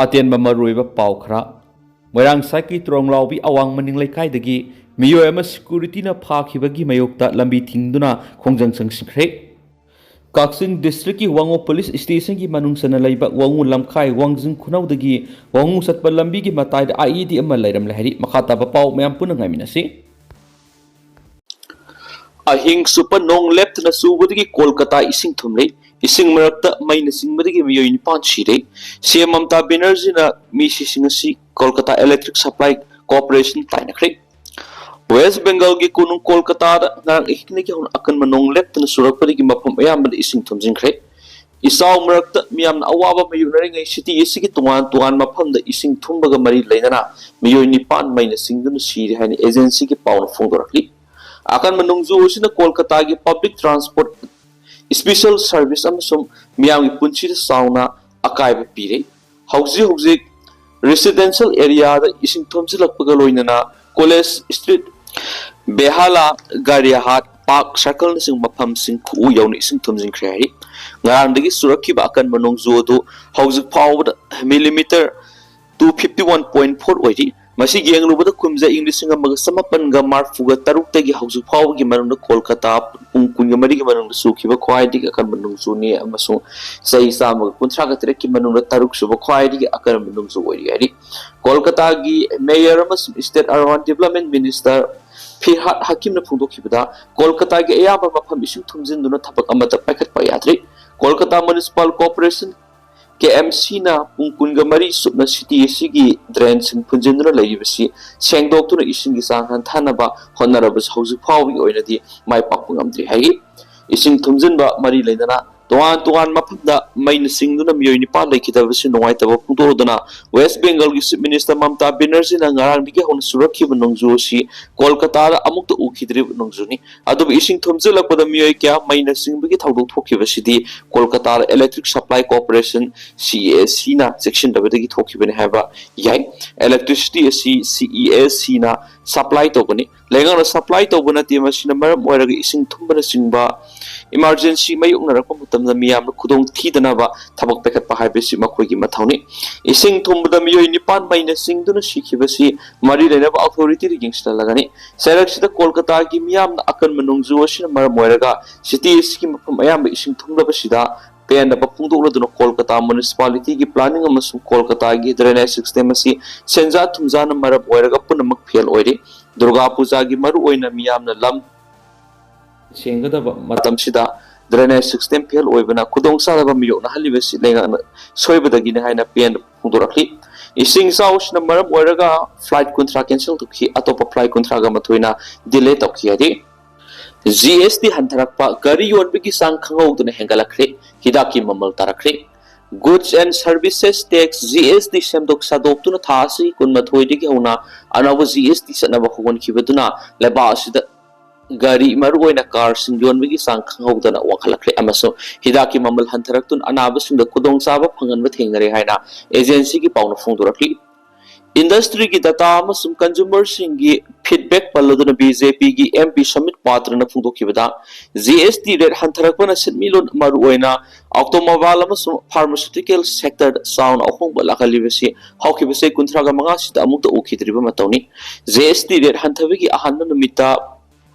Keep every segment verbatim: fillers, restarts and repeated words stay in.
ꯑꯇꯦꯟꯕ ꯃꯔꯨꯑꯣꯏꯕ ꯄꯥꯎ ꯈꯔ꯫ ꯃꯣꯏꯔꯥꯡ ꯁꯥꯏꯠꯀꯤ ꯇ꯭ꯔꯣꯡꯂꯥꯎꯕꯤ ꯑꯋꯥꯡ ꯃꯅꯤꯡ ꯂꯩꯀꯥꯏꯗꯒꯤ ꯃꯤꯑꯣꯏ ꯑꯃ ꯁꯦꯀ꯭ꯌꯨꯔꯤꯇꯤꯅ ꯐꯥꯈꯤꯕꯒꯤ ꯃꯥꯌꯣꯛꯇ ꯂꯝꯕꯤ ꯊꯤꯡꯗꯨꯅ ꯈꯣꯡꯖꯪ ꯆꯪꯁꯤꯟꯈ꯭ꯔꯦ꯫ ꯀꯛꯆꯤꯡ ꯗꯤꯁꯇ꯭ꯔꯤꯛꯀꯤ ꯋꯥꯉꯨ ꯄꯨꯂꯤꯁ ꯁ꯭ꯇꯦꯁꯟꯒꯤ ꯃꯅꯨꯡ ꯆꯟꯅ ꯂꯩꯕ ꯋꯥꯉꯨ ꯂꯝꯈꯥꯏ ꯋꯥꯡꯖꯤꯡ ꯈꯨꯅꯧꯗꯒꯤ ꯋꯥꯉꯨ ꯆꯠꯄ ꯂꯝꯕꯤꯒꯤ ꯃꯇꯥꯏꯗ IED ꯑꯃ ꯂꯩꯔꯝꯂꯦ ꯍꯥꯏꯔꯤ꯫ ꯃꯈꯥ ꯇꯥꯕ ꯄꯥꯎ ꯃꯌꯥꯝ ꯄꯨꯟꯅ ꯉꯥꯏꯃꯤꯟꯅꯁꯤ꯫ ꯑꯍꯤꯡ ꯆꯨꯞꯄ ꯅꯣꯡ ꯂꯦꯞꯇꯅ ꯆꯨꯕꯗꯒꯤ ꯀꯣꯜꯀꯇꯥ ꯏꯁꯤꯡ ꯊꯨꯝꯂꯦ꯫ ꯏꯁꯤꯡ ꯃꯔꯛꯇ ꯃꯩꯅ ꯆꯤꯡꯕꯗꯒꯤ ꯃꯤꯑꯣꯏ ꯅꯤꯄꯥꯟ ꯁꯤꯔꯦ꯫ CM ꯃꯃꯇꯥ ꯕꯦꯅꯔꯖꯤꯅ ꯃꯤꯁꯤꯁꯤꯡ ꯑꯁꯤ ꯀꯣꯜꯀꯇꯥ Electric Supply Corporation ꯇꯥꯏꯅꯈ꯭ꯔꯦ꯫ ꯋꯦꯁ ꯕꯦꯡꯒꯜꯒꯤ ꯀꯣꯅꯨꯡ ꯀꯣꯜꯀꯇꯥꯗ ꯉꯔꯥꯡ ꯑꯍꯤꯡꯗꯒꯤ ꯍꯧꯅ ꯑꯀꯟꯕ ꯅꯣꯡ ꯂꯦꯞꯇꯅ ꯆꯨꯔꯛꯄꯗꯒꯤ ꯃꯐꯝ ꯑꯌꯥꯝꯕꯗ ꯏꯁꯤꯡ ꯊꯨꯝꯖꯤꯟꯈ꯭ꯔꯦ꯫ ꯏꯆꯥꯎ ꯃꯔꯛꯇ ꯃꯤꯌꯥꯝꯅ ꯑꯋꯥꯕ ꯃꯥꯌꯣꯛꯅꯔꯤꯉꯩ ꯁꯤꯇꯤ ꯑꯁꯤꯒꯤ ꯇꯣꯉꯥꯟ ꯇꯣꯉꯥꯟꯕ ꯃꯐꯝꯗ ꯏꯁꯤꯡ ꯊꯨꯝꯕꯒ ꯃꯔꯤ ꯂꯩꯅꯅ ꯃꯤꯑꯣꯏ ꯅꯤꯄꯥꯟ ꯃꯩꯅ ꯆꯤꯡꯗꯨꯅ ꯁꯤꯔꯦ ꯍꯥꯏꯅ ꯑꯦꯖꯦꯟꯁꯤꯒꯤ ꯄꯥꯎꯅ ꯐꯣꯡꯗꯣꯔꯛꯂꯤ꯫ ꯑꯀꯟꯕ ꯅꯣꯡꯖꯨ ꯑꯁꯤꯅ ꯀꯣꯜꯀꯇꯥꯒꯤ public transport, special service ꯑꯃꯁꯨꯡ ꯃꯤꯌꯥꯝꯒꯤ ꯄꯨꯟꯁꯤꯗ ꯆꯥꯎꯅ ꯑꯀꯥꯏꯕ ꯄꯤꯔꯦ꯫ ꯍꯧꯖꯤꯛ ꯍꯧꯖꯤꯛ residential areaꯗ ꯏꯁꯤꯡ ꯊꯨꯝꯖꯤꯜꯂꯛꯄꯒ ꯂꯣꯏꯅꯅ ꯀꯣꯂꯦꯖ ꯁ꯭ꯇ꯭ꯔꯤꯠ, ꯕꯦꯍꯥꯂꯥ, ꯒꯥꯔꯤꯌꯥꯍꯥꯠ, ꯄꯥꯔꯛ ꯁꯔꯀꯜꯅꯆꯤꯡꯕ ꯃꯐꯝꯁꯤꯡ ꯈꯨꯎ ꯌꯧꯅ ꯏꯁꯤꯡ ꯊꯨꯝꯖꯤꯟꯈ꯭ꯔꯦ ꯍꯥꯏꯔꯤ꯫ ꯉꯔꯥꯡꯗꯒꯤ ꯆꯨꯔꯛꯈꯤꯕ ꯑꯀꯟꯕ ꯅꯣꯡꯖꯨ ꯑꯗꯨ ꯍꯧꯖꯤꯛ ꯐꯥꯎꯕꯗ millimeter two fifty one point four ꯑꯣꯏꯔꯤ꯫ ꯃꯁꯤ ꯌꯦꯡꯂꯨꯕꯗ ꯀꯨꯝꯖꯥ ꯏꯪ ꯂꯤꯁꯤꯡ ꯑꯃꯒ ꯆꯃꯥꯄꯟꯒ ꯃꯔꯐꯨꯒ ꯇꯔꯨꯛꯇꯒꯤ ꯍꯧꯖꯤꯛ ꯐꯥꯎꯕꯒꯤ ꯃꯅꯨꯡꯗ ꯀꯣꯜꯀꯇꯥ ꯄꯨꯡ ꯀꯨꯟꯒ ꯃꯔꯤꯒꯤ ꯃꯅꯨꯡꯗ ꯆꯨꯈꯤꯕ ꯈ꯭ꯋꯥꯏꯗꯒꯤ ꯑꯀꯟꯕ ꯅꯣꯡꯖꯨꯅꯤ ꯑꯃꯁꯨꯡ ꯆꯍꯤ ꯆꯥꯝꯃꯒ ꯀꯨꯟꯊ꯭ꯔꯥꯒ ꯇꯔꯦꯠꯀꯤ ꯃꯅꯨꯡꯗ ꯇꯔꯨꯛꯁꯨꯕ ꯈ꯭ꯋꯥꯏꯗꯒꯤ ꯑꯀꯟꯕ ꯅꯣꯡꯖꯨ ꯑꯣꯏꯔꯤ ꯍꯥꯏꯔꯤ꯫ ꯀꯣꯜꯀꯇꯥꯒꯤ ꯃꯦꯌꯔ ꯑꯃꯁꯨꯡ ꯁ꯭ꯇꯦꯠ ꯑꯔꯕꯥꯟ ꯗꯤꯕꯂꯞꯃꯦꯟ ꯃꯤꯅꯤꯁꯇꯔ ꯐꯤꯔꯍꯥꯗ ꯍꯀꯤꯝꯅ ꯐꯣꯡꯗꯣꯛꯈꯤꯕꯗ, ꯀꯣꯜꯀꯇꯥꯒꯤ ꯑꯌꯥꯝꯕ ꯃꯐꯝ ꯏꯁꯤꯡ ꯊꯨꯝꯖꯤꯟꯗꯨꯅ ꯊꯕꯛ ꯑꯃꯠꯇ ꯄꯥꯏꯈꯠꯄ ꯌꯥꯗ꯭ꯔꯤ꯫ ꯀꯣꯜꯀꯇꯥ ꯃ꯭ꯌꯨꯅꯤꯁꯤꯄꯥꯜ ꯀꯣꯔꯄꯣꯔꯦꯁꯟ, KMCꯅ ꯄꯨꯡ ꯀꯨꯟꯒ ꯃꯔꯤ ꯆꯨꯞꯅ ꯁꯤꯇꯤ ꯑꯁꯤꯒꯤ ꯗ꯭ꯔꯦꯟꯁꯤꯡ ꯐꯨꯟꯖꯤꯟꯗꯨꯅ ꯂꯩꯔꯤꯕꯁꯤ ꯁꯦꯡꯗꯣꯛꯇꯨꯅ ꯏꯁꯤꯡꯒꯤ ꯆꯥꯡ ꯍꯟꯊꯅꯕ ꯍꯣꯠꯅꯔꯕꯁꯨ ꯍꯧꯖꯤꯛ ꯐꯥꯎꯕꯒꯤ ꯑꯣꯏꯅꯗꯤ ꯃꯥꯏ ꯄꯥꯛꯄ ꯉꯝꯗ꯭ꯔꯤ ꯍꯥꯏꯔꯤ꯫ ꯏꯁꯤꯡ ꯊꯨꯝꯖꯤꯟꯕ ꯃꯔꯤ ꯂꯩꯅꯅ ꯇꯣꯉꯥꯟ ꯇꯣꯉꯥꯟꯕ ꯃꯐꯝꯗ ꯃꯩꯅ ꯆꯤꯡꯗꯨꯅ ꯃꯤꯑꯣꯏ ꯅꯤꯄꯥꯟ ꯂꯩꯈꯤꯗꯕꯁꯤ ꯅꯨꯡꯉꯥꯏꯇꯕ ꯐꯣꯡꯗꯣꯛꯂꯗꯨꯅ, ꯋꯦꯁ ꯕꯦꯡꯒꯜꯒꯤ ꯆꯤꯐ ꯃꯤꯅꯤꯁꯇꯔ ꯃꯃꯇꯥ ꯕꯦꯅꯔꯖꯤꯅ ꯉꯔꯥꯡꯗꯒꯤ ꯍꯧꯅ ꯆꯨꯔꯛꯈꯤꯕ ꯅꯣꯡꯖꯨ ꯑꯁꯤ ꯀꯣꯜꯀꯇꯥꯗ ꯑꯃꯨꯛꯇ ꯎꯈꯤꯗ꯭ꯔꯤꯕ ꯅꯣꯡꯖꯨꯅꯤ꯫ ꯑꯗꯨꯕꯨ ꯏꯁꯤꯡ ꯊꯨꯝꯖꯤꯜꯂꯛꯄꯗ ꯃꯤꯑꯣꯏ ꯀꯌꯥ ꯃꯩꯅ ꯆꯤꯡꯕꯒꯤ ꯊꯧꯗꯣꯛ ꯊꯣꯛꯈꯤꯕꯁꯤꯗꯤ ꯀꯣꯜꯀꯇꯥꯗ Electric Supply Corporation, CESCꯅ ꯆꯦꯛꯁꯤꯟꯗꯕꯗꯒꯤ ꯊꯣꯛꯈꯤꯕꯅꯤ ꯍꯥꯏꯕ ꯌꯥꯏ꯫ Electricity ꯑꯁꯤ CESCꯅ supply ꯇꯧꯕꯅꯤ꯫ ꯂꯩꯉꯥꯛꯅ supply ꯇꯧꯕ ꯅꯠꯇꯦ꯫ ꯃꯁꯤꯅ ꯃꯔꯝ ꯑꯣꯏꯔꯒ ꯏꯁꯤꯡ ꯊꯨꯝꯕꯅꯆꯤꯡꯕ Emergency ꯃꯥꯌꯣꯛꯅꯔꯛꯄ ꯃꯇꯝꯗ ꯃꯤꯌꯥꯝꯅ ꯈꯨꯗꯣꯡ ꯊꯤꯗꯅꯕ ꯊꯕꯛ ꯄꯥꯏꯈꯠꯄ ꯍꯥꯏꯕꯁꯤ ꯃꯈꯣꯏꯒꯤ ꯃꯊꯧꯅꯤ꯫ ꯏꯁꯤꯡ ꯊꯨꯝꯕꯗ ꯃꯤꯑꯣꯏ ꯅꯤꯄꯥꯟ ꯃꯩꯅ ꯆꯤꯡꯗꯨꯅ ꯁꯤꯈꯤꯕꯁꯤ ꯃꯔꯤ ꯂꯩꯅꯕ authority ꯗ ꯌꯦꯡꯁꯤꯜꯍꯜꯂꯒꯅꯤ꯫ ꯆꯩꯔꯛꯁꯤꯗ ꯀꯣꯜꯀꯇꯥꯒꯤ ꯃꯤꯌꯥꯝꯅ ꯑꯀꯟꯕ ꯅꯣꯡꯖꯨ ꯑꯁꯤꯅ ꯃꯔꯝ ꯑꯣꯏꯔꯒ city ꯑꯁꯤꯒꯤ ꯃꯐꯝ ꯑꯌꯥꯝꯕ ꯏꯁꯤꯡ ꯊꯨꯝꯂꯕꯁꯤꯗ ꯄꯦꯟꯗꯕ ꯐꯣꯡꯗꯣꯛꯂꯗꯨꯅ ꯀꯣꯜꯀꯇꯥ municipality ꯒꯤ planning ꯑꯃꯁꯨꯡ ꯀꯣꯜꯀꯇꯥꯒꯤ drainage system ꯑꯁꯤ ꯁꯦꯟꯖꯥ ꯊꯨꯝꯖꯥꯅ ꯃꯔꯝ ꯑꯣꯏꯔꯒ ꯄꯨꯝꯅꯃꯛ fail ꯑꯣꯏꯔꯤ꯫ ꯗꯨꯔꯒꯥ ꯄꯨꯖꯥꯒꯤ ꯃꯔꯨꯑꯣꯏꯅ ꯃꯤꯌꯥꯝꯅ ꯂꯝ ꯁꯦꯡꯒꯗꯕ ꯃꯇꯝꯁꯤꯗ drainage system fail ꯑꯣꯏꯕꯅ ꯈꯨꯗꯣꯡꯆꯥꯗꯕ ꯃꯥꯌꯣꯛꯅꯍꯜꯂꯤꯕꯁꯤ ꯂꯩꯉꯥꯛꯅ ꯁꯣꯏꯕꯗꯒꯤꯅꯤ ꯍꯥꯏꯅ ꯄꯦꯟꯗꯕ ꯐꯣꯡꯗꯣꯔꯛꯂꯤ꯫ ꯏꯁꯤꯡ ꯏꯆꯥꯎꯁꯤꯅ ꯃꯔꯝ ꯑꯣꯏꯔꯒ flight ꯀꯨꯟꯊ꯭ꯔꯥ cancel ꯇꯧꯈꯤ, ꯑꯇꯣꯞꯄ flight ꯀꯨꯟꯊ꯭ꯔꯥꯒ ꯃꯥꯊꯣꯏꯅ delay ꯇꯧꯈꯤ ꯍꯥꯏꯔꯤ꯫ G S T ꯍꯟꯊꯔꯛꯄ, ꯒꯥꯔꯤ ꯌꯣꯟꯕꯒꯤ ꯆꯥꯡ ꯈꯪꯍꯧꯗꯅ ꯍꯦꯟꯒꯠꯂꯛꯈ꯭ꯔꯦ, ꯍꯤꯗꯥꯛꯀꯤ ꯃꯃꯜ ꯇꯥꯔꯛꯈ꯭ꯔꯦ꯫ Goods and Services Tax, G S T, ꯁꯦꯝꯗꯣꯛ ꯁꯥꯗꯣꯛꯇꯨꯅ ꯊꯥ ꯑꯁꯤ ꯀꯨꯟꯃꯥꯊꯣꯏꯗꯒꯤ ꯍꯧꯅ ꯑꯅꯧꯕ G S T ꯆꯠꯅꯕ ꯍꯧꯍꯟꯈꯤꯕꯗꯨꯅ ꯂꯩꯕꯥꯛ ꯑꯁꯤꯗ ꯒꯥꯔꯤ, ꯃꯔꯨꯑꯣꯏꯅ car ꯁꯤꯡ ꯌꯣꯟꯕꯒꯤ ꯆꯥꯡ ꯈꯪꯍꯧꯗꯅ ꯋꯥꯡꯈꯠꯂꯛꯈ꯭ꯔꯦ ꯑꯃꯁꯨꯡ ꯍꯤꯗꯥꯛꯀꯤ ꯃꯃꯜ ꯍꯟꯊꯔꯛꯇꯨꯅ ꯑꯅꯥꯕꯁꯤꯡꯗ ꯈꯨꯗꯣꯡꯆꯥꯕ ꯐꯪꯍꯟꯕ ꯊꯦꯡꯅꯔꯦ ꯍꯥꯏꯅ agency ꯒꯤ ꯄꯥꯎꯅ ꯐꯣꯡꯗꯣꯔꯛꯂꯤ꯫ Industry ꯒꯤ data ꯑꯃꯁꯨꯡ consumer ꯁꯤꯡꯒꯤ feedback ꯄꯜꯂꯗꯨꯅ B J P ꯒꯤ M P ꯁꯃꯤꯠ ꯄꯥꯇ꯭ꯔꯅ ꯐꯣꯡꯗꯣꯛꯈꯤꯕꯗ, G S T rate ꯍꯟꯊꯔꯛꯄꯅ ꯁꯦꯟꯃꯤꯠꯂꯣꯟ, ꯃꯔꯨꯑꯣꯏꯅ automobile ꯑꯃꯁꯨꯡ pharmaceutical sector ꯗ ꯆꯥꯎꯅ ꯑꯍꯣꯡꯕ ꯂꯥꯛꯍꯜꯂꯤꯕꯁꯤ ꯍꯧꯈꯤꯕ ꯆꯍꯤ ꯀꯨꯟꯊ꯭ꯔꯥꯒ ꯃꯉꯥꯁꯤꯗ ꯑꯃꯨꯛꯇ ꯎꯈꯤꯗ꯭ꯔꯤꯕ ꯃꯇꯧꯅꯤ꯫ G S T rate ꯍꯟꯊꯕꯒꯤ ꯑꯍꯥꯟꯕ ꯅꯨꯃꯤꯠꯇ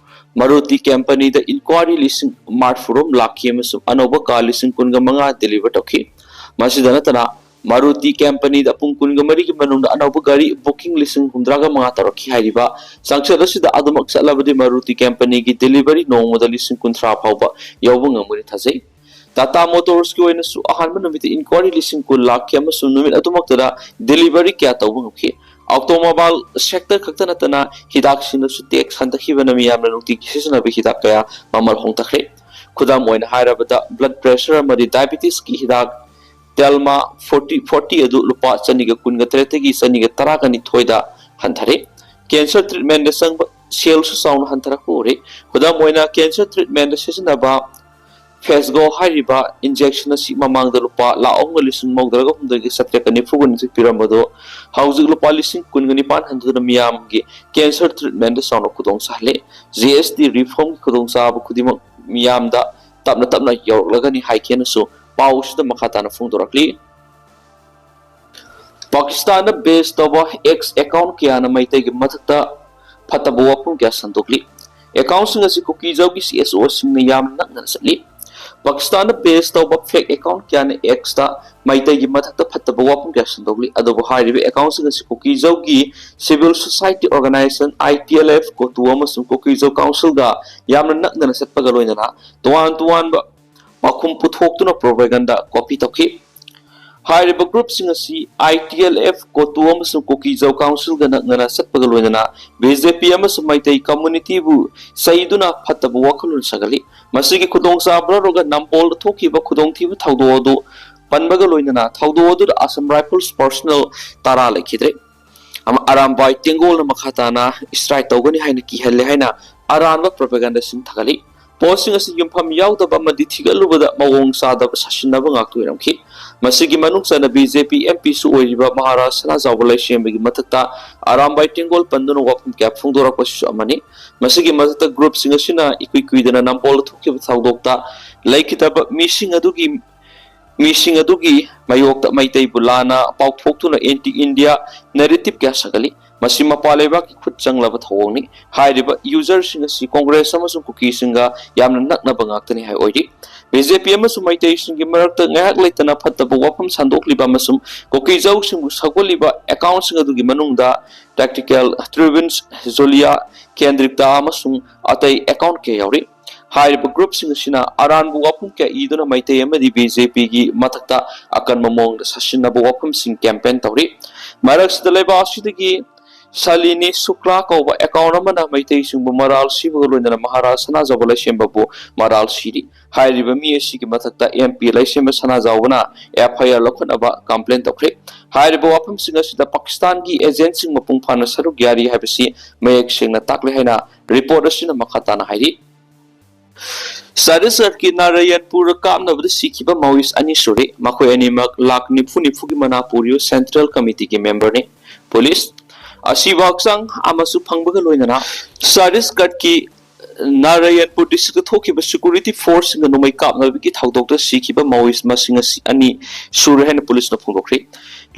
Maruti company ꯗ inquiry ꯂꯤꯁꯤꯡ ꯃꯔꯤꯐꯨ ꯔꯣꯝ ꯂꯥꯛꯈꯤ ꯑꯃꯁꯨꯡ ꯑꯅꯧꯕ car ꯂꯤꯁꯤꯡ ꯀꯨꯟꯒ ꯃꯉꯥ deliver ꯇꯧꯈꯤ꯫ ꯃꯁꯤꯗ ꯅꯠꯇꯅ, Maruti company ꯗ ꯄꯨꯡ ꯀꯨꯟꯒ ꯃꯔꯤꯒꯤ ꯃꯅꯨꯡꯗ ꯑꯅꯧꯕ ꯒꯥꯔꯤ booking ꯂꯤꯁꯤꯡ ꯍꯨꯝꯗ꯭ꯔꯥꯒ ꯃꯉꯥ ꯇꯧꯔꯛꯈꯤ ꯍꯥꯏꯔꯤꯕ ꯆꯥꯡꯆꯠ ꯑꯁꯤꯗ ꯑꯗꯨꯃꯛ ꯆꯠꯂꯕꯗꯤ Maruti company ꯒꯤ delivery ꯅꯣꯡꯃꯗ ꯂꯤꯁꯤꯡ ꯀꯨꯟꯊ꯭ꯔꯥ ꯐꯥꯎꯕ ꯌꯧꯕ ꯉꯝꯒꯅꯤ ꯊꯥꯖꯩ꯫ Tata Motors ꯀꯤ ꯑꯣꯏꯅꯁꯨ ꯑꯍꯥꯟꯕ ꯅꯨꯃꯤꯠꯇ inquiry ꯂꯤꯁꯤꯡ ꯀꯨꯟ ꯂꯥꯛꯈꯤ ꯑꯃꯁꯨꯡ ꯅꯨꯃꯤꯠ ꯑꯗꯨꯃꯛꯇꯗ delivery ꯀꯌꯥ ꯇꯧꯕ ꯉꯝꯈꯤ꯫ Automobile sector ꯈꯛꯇ ꯅꯠꯇꯅ ꯍꯤꯗꯥꯛꯁꯤꯡꯗꯁꯨ tax ꯍꯟꯊꯈꯤꯕꯅ ꯃꯤꯌꯥꯝꯅ ꯅꯨꯡꯇꯤꯒꯤ ꯁꯤꯖꯤꯟꯅꯕ ꯍꯤꯗꯥꯛ ꯀꯌꯥ ꯃꯃꯜ ꯍꯣꯡꯊꯈ꯭ꯔꯦ꯫ ꯈꯨꯗꯝ ꯑꯣꯏꯅ ꯍꯥꯏꯔꯕꯗ, blood pressure ꯑꯃꯗꯤ diabetes ꯀꯤ ꯍꯤꯗꯥꯛ Telma forty forty ꯑꯗꯨ ꯂꯨꯄꯥ ꯆꯅꯤꯒ ꯀꯨꯟꯒ ꯇꯔꯦꯠꯇꯒꯤ ꯆꯅꯤꯒ ꯇꯔꯥꯒ ꯅꯤꯊꯣꯏꯗ ꯍꯟꯊꯔꯦ꯫ Cancer treatment ꯗ ꯆꯪꯕ ꯁꯦꯜꯁꯨ ꯆꯥꯎꯅ ꯍꯟꯊꯔꯛꯄ ꯎꯔꯦ꯫ ꯈꯨꯗꯝ ꯑꯣꯏꯅ, cancer treatment ꯗ ꯁꯤꯖꯤꯟꯅꯕ Phesgo ꯍꯥꯏꯔꯤꯕ injection ꯑꯁꯤ ꯃꯃꯥꯡꯗ ꯂꯨꯄꯥ ꯂꯥꯈ ꯑꯍꯨꯝꯒ ꯂꯤꯁꯤꯡ ꯃꯧꯗ꯭ꯔꯥꯒ ꯍꯨꯝꯗꯣꯏꯒꯤ ꯆꯥꯇ꯭ꯔꯦꯠꯀ ꯅꯤꯐꯨꯒ ꯅꯤꯊꯣꯏ ꯄꯤꯔꯝꯕꯗꯨ ꯍꯧꯖꯤꯛ ꯂꯨꯄꯥ ꯂꯤꯁꯤꯡ ꯀꯨꯟꯒ ꯅꯤꯄꯥꯟ ꯍꯟꯊꯗꯨꯅ ꯃꯤꯌꯥꯝꯒꯤ cancer treatment ꯗ ꯆꯥꯎꯅ ꯈꯨꯗꯣꯡ ꯆꯥꯍꯜꯂꯦ꯫ G S T reform ꯒꯤ ꯈꯨꯗꯣꯡꯆꯥꯕ ꯈꯨꯗꯤꯡꯃꯛ ꯃꯤꯌꯥꯝꯗ ꯇꯞꯅ ꯇꯞꯅ ꯌꯧꯔꯛꯂꯒꯅꯤ ꯍꯥꯏꯈꯤꯅꯁꯨ ꯄꯥꯎ ꯑꯁꯤꯗ ꯃꯈꯥ ꯇꯥꯅ ꯐꯣꯡꯗꯣꯔꯛꯂꯤ꯫ ꯄꯥꯀꯤꯁꯇꯥꯟꯗ base ꯇꯧꯕ X account ꯀꯌꯥꯅ ꯃꯩꯇꯩꯒꯤ ꯃꯊꯛꯇ ꯐꯠꯇꯕ ꯋꯥꯐꯝ ꯀꯌꯥ ꯁꯟꯗꯣꯛꯂꯤ꯫ Accountꯁꯤꯡ ꯑꯁꯤ ꯀꯨꯀꯤꯖꯧꯒꯤ C S Oꯁꯤꯡꯅ ꯌꯥꯝꯅ ꯅꯛꯅꯅ ꯆꯠꯂꯤ꯫ ꯄꯥꯀꯤꯁꯇꯥꯟꯗ base ꯇꯧꯕ fake account ꯀꯌꯥꯅ Xꯇ ꯃꯩꯇꯩꯒꯤ ꯃꯊꯛꯇ ꯐꯠꯇꯕ ꯋꯥꯐꯝ ꯀꯌꯥ ꯁꯟꯗꯣꯛꯂꯤ꯫ ꯑꯗꯨꯕꯨ ꯍꯥꯏꯔꯤꯕ accountꯁꯤꯡ ꯑꯁꯤ ꯀꯨꯀꯤꯖꯧꯒꯤ civil society organization, I T L F, ꯀꯣꯇꯨ ꯑꯃꯁꯨꯡ ꯀꯨꯀꯤꯖꯧ councilꯒ ꯌꯥꯝꯅ ꯅꯛꯅꯅ ꯆꯠꯄꯒ ꯂꯣꯏꯅꯅ ꯇꯣꯉꯥꯟ ꯇꯣꯉꯥꯟꯕ ꯄꯥꯎꯈꯨꯝ ꯄꯨꯊꯣꯛꯇꯨꯅ propaganda copy ꯇꯧꯈꯤ꯫ ꯍꯥꯏꯔꯤꯕ groupꯁꯤꯡ ꯑꯁꯤ I T L F, ꯀꯣꯇꯨ ꯑꯃꯁꯨꯡ ꯀꯨꯀꯤꯖꯧ councilꯒ ꯅꯛꯅꯅ ꯆꯠꯄꯒ ꯂꯣꯏꯅꯅ B J P ꯑꯃꯁꯨꯡ ꯃꯩꯇꯩ communityꯕꯨ ꯆꯩꯗꯨꯅ ꯐꯠꯇꯕ ꯋꯥꯈꯜꯂꯣꯟ ꯁꯥꯒꯠꯂꯤ꯫ ꯃꯁꯤꯒꯤ ꯈꯨꯗꯣꯡꯆꯥꯕ ꯂꯧꯔꯒ ꯅꯝꯕꯣꯜꯗ ꯊꯣꯛꯈꯤꯕ ꯈꯨꯗꯣꯡꯊꯤꯕ ꯊꯧꯗꯣꯛ ꯑꯗꯨ ꯄꯟꯕꯒ ꯂꯣꯏꯅꯅ ꯊꯧꯗꯣꯛ ꯑꯗꯨꯗ Assam Rifles personnel ꯇꯔꯥ ꯂꯩꯈꯤꯗ꯭ꯔꯦ꯫ ꯑꯃ ꯑꯔꯥꯝꯕꯥꯏ ꯇꯦꯡꯒꯣꯜꯅ ꯃꯈꯥ ꯇꯥꯅ strike ꯇꯧꯒꯅꯤ ꯍꯥꯏꯅ ꯀꯤꯍꯜꯂꯦ ꯍꯥꯏꯅ ꯑꯔꯥꯟꯕ propagandaꯁꯤꯡ ꯊꯥꯒꯠꯂꯤ꯫ Postꯁꯤꯡ ꯑꯁꯤ ꯌꯨꯝꯐꯝ ꯌꯥꯎꯗꯕ ꯑꯃꯗꯤ ꯊꯤꯒꯠꯂꯨꯕꯗ ꯃꯑꯣꯡ ꯆꯥꯗꯕ ꯁꯥꯁꯤꯟꯅꯕ ꯉꯥꯛꯇ ꯑꯣꯏꯔꯝꯈꯤ꯫ ꯃꯁꯤꯒꯤ ꯃꯅꯨꯡ ꯆꯟꯅ B J P M Pꯁꯨ ꯑꯣꯏꯔꯤꯕ ꯃꯍꯥꯔꯥꯖ ꯁꯅꯥꯖꯥꯎꯕ ꯂꯩꯁꯦꯝꯕꯒꯤ ꯃꯊꯛꯇ ꯑꯔꯥꯝꯕꯥꯏ ꯇꯦꯡꯒꯣꯜ ꯄꯟꯗꯨꯅ ꯋꯥꯐꯝ ꯀꯌꯥ ꯐꯣꯡꯗꯣꯔꯛꯄꯁꯤꯁꯨ ꯑꯃꯅꯤ꯫ ꯃꯁꯤꯒꯤ ꯃꯊꯛꯇ groupꯁꯤꯡ ꯑꯁꯤꯅ ꯏꯀꯨꯏ ꯀꯨꯏꯗꯅ ꯅꯝꯕꯣꯜꯗ ꯊꯣꯛꯈꯤꯕ ꯊꯧꯗꯣꯛꯇ ꯂꯩꯈꯤꯗꯕ ꯃꯤꯁꯤꯡ ꯑꯗꯨꯒꯤ ꯃꯤꯁꯤꯡ ꯑꯗꯨꯒꯤ ꯃꯥꯌꯣꯛꯇ ꯃꯩꯇꯩꯕꯨ ꯂꯥꯟꯅ ꯄꯥꯎꯊꯣꯛꯇꯨꯅ anti India narrative ꯀꯌꯥ ꯁꯥꯒꯠꯂꯤ꯫ ꯃꯁꯤ ꯃꯄꯥꯟ ꯂꯩꯕꯥꯛꯀꯤ ꯈꯨꯠ ꯆꯪꯂꯕ ꯊꯧꯑꯣꯡꯅꯤ꯫ ꯍꯥꯏꯔꯤꯕ userꯁꯤꯡ ꯑꯁꯤ ꯀꯣꯡꯒ꯭ꯔꯦꯁ ꯑꯃꯁꯨꯡ ꯀꯨꯀꯤꯁꯤꯡꯒ ꯌꯥꯝꯅ ꯅꯛꯅꯕ ꯉꯥꯛꯇꯅꯤ ꯍꯥꯏ ꯑꯣꯏꯔꯤ꯫ B J P ꯑꯃꯁꯨꯡ ꯃꯩꯇꯩꯁꯤꯡꯒꯤ ꯃꯔꯛꯇ ꯉꯥꯏꯍꯥꯛ ꯂꯩꯇꯅ ꯐꯠꯇꯕ ꯋꯥꯐꯝ ꯁꯟꯗꯣꯛꯂꯤꯕ ꯑꯃꯁꯨꯡ ꯀꯨꯀꯤꯖꯧꯁꯤꯡꯕꯨ ꯁꯧꯒꯠꯂꯤꯕ accountꯁꯤꯡ ꯑꯗꯨꯒꯤ ꯃꯅꯨꯡꯗ Tactical Tribins, Zolia, Kendrikta ꯑꯃꯁꯨꯡ ꯑꯇꯩ account ꯀꯌꯥ ꯌꯥꯎꯔꯤ꯫ ꯍꯥꯏꯔꯤꯕ groupꯁꯤꯡ ꯑꯁꯤꯅ ꯑꯔꯥꯟꯕ ꯋꯥꯐꯝ ꯀꯌꯥ ꯏꯗꯨꯅ ꯃꯩꯇꯩ ꯑꯃꯗꯤ B J Pꯒꯤ ꯃꯊꯛꯇ ꯑꯀꯟꯕ ꯃꯑꯣꯡꯗ ꯁꯥꯁꯤꯟꯅꯕ ꯋꯥꯐꯝꯁꯤꯡ campaign ꯇꯧꯔꯤ꯫ ꯃꯔꯛꯁꯤꯗ ꯂꯩꯕꯥꯛ ꯑꯁꯤꯗꯒꯤ ꯁꯥꯂꯤꯅꯤ ꯁꯨꯀ꯭ꯂꯥ ꯀꯧꯕ account ꯑꯃꯅ ꯃꯩꯇꯩꯁꯤꯡꯕꯨ ꯃꯔꯥꯜ ꯁꯤꯕꯒ ꯂꯣꯏꯅꯅ ꯃꯍꯥꯔꯥꯖ ꯁꯅꯥꯖꯥꯎꯕ ꯂꯩꯁꯦꯝꯕꯕꯨ ꯃꯔꯥꯜ ꯁꯤꯔꯤ꯫ ꯍꯥꯏꯔꯤꯕ ꯃꯤ ꯑꯁꯤꯒꯤ ꯃꯊꯛꯇ M P ꯂꯩꯁꯦꯝꯕ ꯁꯅꯥꯖꯥꯎꯕꯅ F I R ꯂꯧꯈꯠꯅꯕ complain ꯇꯧꯈ꯭ꯔꯦ꯫ ꯍꯥꯏꯔꯤꯕ ꯋꯥꯐꯝꯁꯤꯡ ꯑꯁꯤꯗ ꯄꯥꯀꯤꯁꯇꯥꯟꯒꯤ agentꯁꯤꯡ ꯃꯄꯨꯡ ꯐꯥꯅ ꯁꯔꯨꯛ ꯌꯥꯔꯤ ꯍꯥꯏꯕꯁꯤ ꯃꯌꯦꯛ ꯁꯦꯡꯅ ꯇꯥꯛꯂꯦ ꯍꯥꯏꯅ report ꯑꯁꯤꯅ ꯃꯈꯥ ꯇꯥꯅ ꯍꯥꯏꯔꯤ꯫ ꯆꯇꯤꯁꯒꯔꯀꯤ ꯅꯥꯔꯥꯌꯟꯄꯨꯔ ꯀꯥꯞꯅꯕꯗ ꯁꯤꯈꯤꯕ Maoist ꯑꯅꯤ ꯁꯨꯔꯦ꯫ ꯃꯈꯣꯏ ꯑꯅꯤꯃꯛ ꯂꯥꯈ ꯅꯤꯐꯨ ꯅꯤꯐꯨꯒꯤ ꯃꯅꯥꯄꯨꯔꯤꯌꯨ Central Committeeꯒꯤ memberꯅꯤ꯫ Police ꯑꯁꯤꯕ ꯍꯛꯆꯥꯡ ꯑꯃꯁꯨ ꯐꯪꯕꯒ ꯂꯣꯏꯅꯅ ꯆꯇꯤꯁꯒꯔꯀꯤ ꯅꯥꯔꯥꯌꯟꯄꯨꯔ ꯗꯤꯁꯇ꯭ꯔꯤꯛꯇ ꯊꯣꯛꯈꯤꯕ ꯁꯦꯀ꯭ꯌꯨꯔꯤꯇꯤ ꯐꯣꯔꯁꯁꯤꯡꯒ ꯅꯣꯡꯃꯩ ꯀꯥꯞꯅꯕꯒꯤ ꯊꯧꯗꯣꯛꯇ ꯁꯤꯈꯤꯕ ꯃꯥꯑꯣꯏꯁ ꯃꯁꯤꯡ ꯑꯁꯤ ꯑꯅꯤ ꯁꯨꯔꯦ ꯍꯥꯏꯅ ꯄꯨꯂꯤꯁꯅ ꯐꯣꯡꯗꯣꯛꯈ꯭ꯔꯦ꯫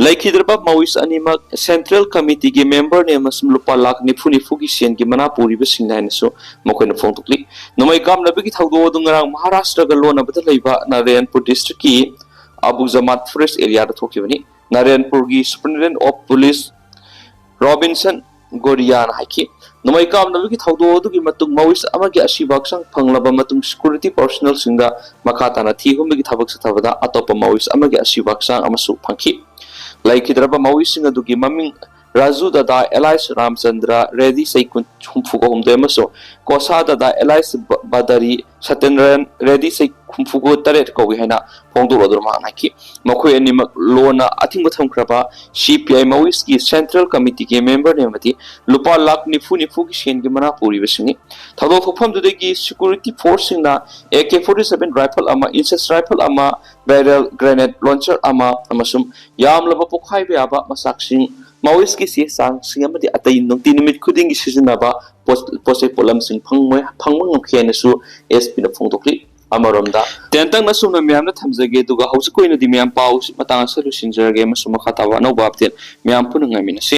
ꯂꯩꯈꯤꯗ꯭ꯔꯕ ꯃꯥꯑꯣꯏꯁ ꯑꯅꯤꯃꯛ ꯁꯦꯟꯇ꯭ꯔꯦꯜ ꯀꯃꯤꯇꯤꯒꯤ ꯃꯦꯝꯕꯔꯅꯤ ꯑꯃꯁꯨꯡ ꯂꯨꯄꯥ ꯂꯥꯈ ꯅꯤꯐꯨ ꯅꯤꯐꯨꯒꯤ ꯁꯦꯟꯒꯤ ꯃꯅꯥ ꯄꯨꯔꯤꯕꯁꯤꯡꯅꯤ ꯍꯥꯏꯅꯁꯨ ꯃꯈꯣꯏꯅ ꯐꯣꯡꯗꯣꯛꯂꯤ꯫ ꯅꯣꯡꯃꯩ ꯀꯥꯞꯅꯕꯒꯤ ꯊꯧꯗꯣꯛ ꯑꯗꯨ ꯉꯔꯥꯡ ꯃꯍꯥꯔꯥꯁꯇ꯭ꯔꯒ ꯂꯣꯟꯅꯕꯗ ꯂꯩꯕ ꯅꯥꯔꯥꯌꯟꯄꯨꯔ ꯗꯤꯁꯇ꯭ꯔꯤꯛꯀꯤ ꯑꯕꯨ ꯖꯃꯥꯠ ꯐꯣꯔꯦꯁ ꯑꯦꯔꯤꯌꯥꯗ ꯊꯣꯛꯈꯤꯕꯅꯤ꯫ ꯅꯥꯔꯥꯌꯟꯄꯨꯔꯒꯤ ꯁꯨꯄꯔꯤꯟꯇꯦꯟꯗꯦꯟꯠ ꯑꯣꯐ ꯄꯨꯂꯤꯁ ꯔꯣꯕꯤꯟꯁꯟ ꯒꯣꯔꯤꯌꯥꯅ ꯍꯥꯏꯈꯤ꯫ ꯅꯣꯡꯃꯩ ꯀꯥꯞꯅꯕꯒꯤ ꯊꯧꯗꯣꯛ ꯑꯗꯨꯒꯤ ꯃꯇꯨꯡ ꯃꯥꯑꯣꯏꯁ ꯑꯃꯒꯤ ꯑꯁꯤꯕ ꯍꯛꯆꯥꯡ ꯐꯪꯂꯕ ꯃꯇꯨꯡ ꯁꯦꯀ꯭ꯌꯨꯔꯤꯇꯤ ꯄꯔꯁꯣꯅꯦꯜꯁꯤꯡꯗ ꯃꯈꯥ ꯇꯥꯅ ꯊꯤ ꯍꯨꯝꯕꯒꯤ ꯊꯕꯛ ꯆꯠꯊꯕꯗ ꯑꯇꯣꯞꯄ ꯃꯥꯑꯣꯏꯁ ꯑꯃꯒꯤ ꯑꯁꯤꯕ ꯍꯛꯆꯥꯡ ꯑꯃꯁꯨ ꯐꯪꯈꯤ꯫ ꯂꯩꯈꯤꯗ꯭ꯔꯕ ꯃꯥꯑꯣꯏꯁꯤꯡ ꯑꯗꯨꯒꯤ ꯃꯃꯤꯡ ꯔꯥꯖꯨ ꯗꯗꯥ ꯑꯦꯂꯥꯏꯁ ꯔꯥꯝꯆꯟꯗ꯭ꯔ ꯔꯦꯗꯤ ꯆꯍꯤ ꯀꯨꯟ, ꯍꯨꯝꯐꯨꯒ ꯍꯨꯝꯗꯣꯏ ꯑꯃꯁꯨꯡ ꯀꯣꯁꯥ ꯗꯗꯥ ꯑꯦꯂꯥꯏꯁ ꯕ-, ꯕꯗꯔꯤ ꯁꯇꯦꯟꯗ꯭ꯔꯟ ꯔꯦꯗꯤ ꯆꯍꯤ ꯍꯨꯝꯐꯨꯒ ꯇꯔꯦꯠ ꯀꯧꯏ ꯍꯥꯏꯅ ꯐꯣꯡꯗꯣꯛꯂꯗꯨꯅ ꯃꯍꯥꯛꯅ ꯍꯥꯏꯈꯤ꯫ ꯃꯈꯣꯏ ꯑꯅꯤꯃꯛ ꯂꯣꯟꯅ ꯑꯊꯤꯡꯕ ꯊꯝꯈ꯭ꯔꯕ ꯁꯤ ꯄꯤ ꯑꯥꯏ ꯃꯥꯑꯣꯏꯁꯀꯤ ꯁꯦꯟꯇ꯭ꯔꯦꯜ ꯀꯃꯤꯇꯤꯒꯤ ꯃꯦꯝꯕꯔꯅꯤ ꯑꯃꯗꯤ ꯂꯨꯄꯥ ꯂꯥꯈ ꯅꯤꯐꯨ ꯅꯤꯐꯨꯒꯤ ꯁꯦꯟꯒꯤ ꯃꯅꯥ ꯄꯨꯔꯤꯕꯁꯤꯡꯅꯤ꯫ ꯊꯧꯗꯣꯛ ꯊꯣꯛꯐꯝꯗꯨꯗꯒꯤ ꯁꯦꯀ꯭ꯌꯨꯔꯤꯇꯤ ꯐꯣꯔꯁꯁꯤꯡꯅ A K forty seven rifle ꯑꯃ, ꯏꯟꯁꯦꯁ ꯔꯥꯏꯐꯜ ꯑꯃ, ꯕꯦꯔꯦꯜ ꯒ꯭ꯔꯦꯅꯦꯗ ꯂꯣꯟꯆꯔ ꯑꯃ ꯑꯃꯁꯨꯡ ꯌꯥꯝꯂꯕ ꯄꯣꯈꯥꯏꯕ ꯌꯥꯕ ꯃꯆꯥꯛꯁꯤꯡ, ꯃꯥꯑꯣꯏꯁꯀꯤ ꯆꯦ ꯆꯥꯡꯁꯤꯡ ꯑꯃꯗꯤ ꯑꯇꯩ ꯅꯨꯡꯇꯤ ꯅꯨꯃꯤꯠ ꯈꯨꯗꯤꯡꯒꯤ ꯁꯤꯖꯤꯟꯅꯕ ꯄꯣꯠ-, ꯄꯣꯠ ꯆꯩ ꯄꯣꯠꯂꯝꯁꯤꯡ ꯐꯪꯕ, ꯐꯪꯕ ꯉꯝꯈꯤ ꯍꯥꯏꯅꯁꯨ ꯑꯦꯁ ꯄꯤꯅ ꯐꯣꯡꯗꯣꯛꯂꯤ꯫ ꯑꯃꯔꯣꯝꯗ, ꯇꯦꯟꯇꯛꯅ ꯁꯨꯝꯅ ꯃꯌꯥꯝꯗ ꯊꯝꯖꯒꯦ, ꯑꯗꯨꯒ ꯍꯧꯖꯤꯛꯀꯤ ꯑꯣꯏꯅꯗꯤ ꯃꯌꯥꯝ ꯄꯥꯎꯁꯤ ꯃꯇꯥꯡ ꯑꯁꯤꯗ ꯂꯣꯏꯁꯤꯟꯖꯔꯒꯦ ꯑꯃꯁꯨꯡ ꯃꯈꯥ ꯇꯥꯕ ꯑꯅꯧꯕ ꯑꯞꯗꯦꯠ ꯃꯌꯥꯝ ꯄꯨꯟꯅ ꯉꯥꯏꯃꯤꯟꯅꯁꯤ꯫